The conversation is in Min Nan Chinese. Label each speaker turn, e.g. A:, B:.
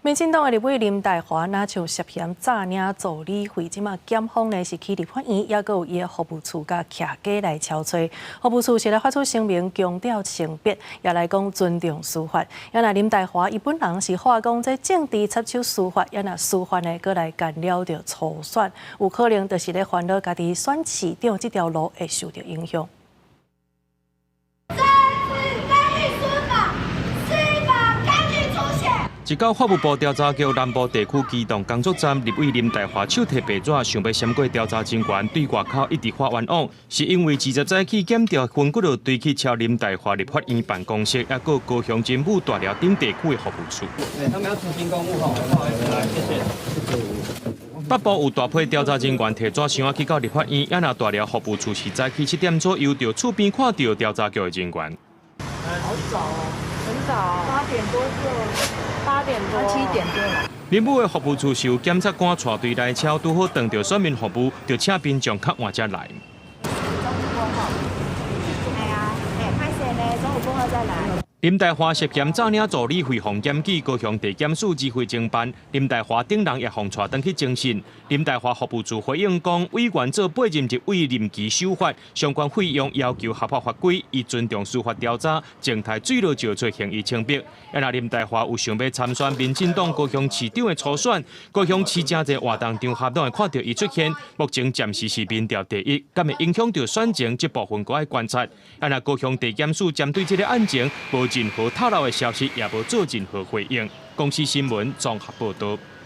A: 民進黨的立委林岱樺，若像涉嫌詐領助理費，這馬檢方呢是去立法院，抑閣有伊的服務處共徛家來敲揣。服務處是來發出聲明，強調清白，也來講尊重司法。也若林岱樺伊本人是話講這政治插手司法，也若司法呢閣來干擾著初選，有可能就是咧煩惱家己選市長這條路會受著影響。
B: 政治干預司法，司法干預初選。
C: 一到法務部調查局南部地區機動工作站，立委林岱樺手提白紙，想欲閃過調查人員，對外口一直發冤枉，是因為二十早起檢著分骨落堆去敲林岱樺立法院辦公室，抑閣高雄真武大寮頂地區的服務處。
D: 他們要執行公務吼，不好意思，來，謝謝。
C: 北部有大批調查人員提紙箱仔去到立法院，也若大寮服務處是早起7點左右，就厝邊看著調查局的人員。
E: 好早哦，很早，8點多就。8點多，7點多了。
C: 林武的服務處是有檢察官帶隊來敲，拄好當著選民服務，就請民眾較晚才來。
B: 中午過後，係啊，欸，歹勢呢，中午過後再來。
C: 林岱樺涉嫌詐領助理費，予檢舉，高雄地檢署指揮偵辦。林岱樺等人也予帶轉去偵訊。林岱樺服務處回應講，委員做八任立委任期守法，相關費用要求合法法規，伊尊重司法調查，靜待水落石出，還伊清白。啊，若林岱樺有想欲參選民進黨高雄市長的初選，高雄市誠濟活動場合攏會看著伊出現。目前暫時是民調第一，敢會影響著選情？這部分閣愛觀察。啊，若高雄地檢署針對這个案情，無任何透露的消息，也無做任何回應。公視新聞綜合報導。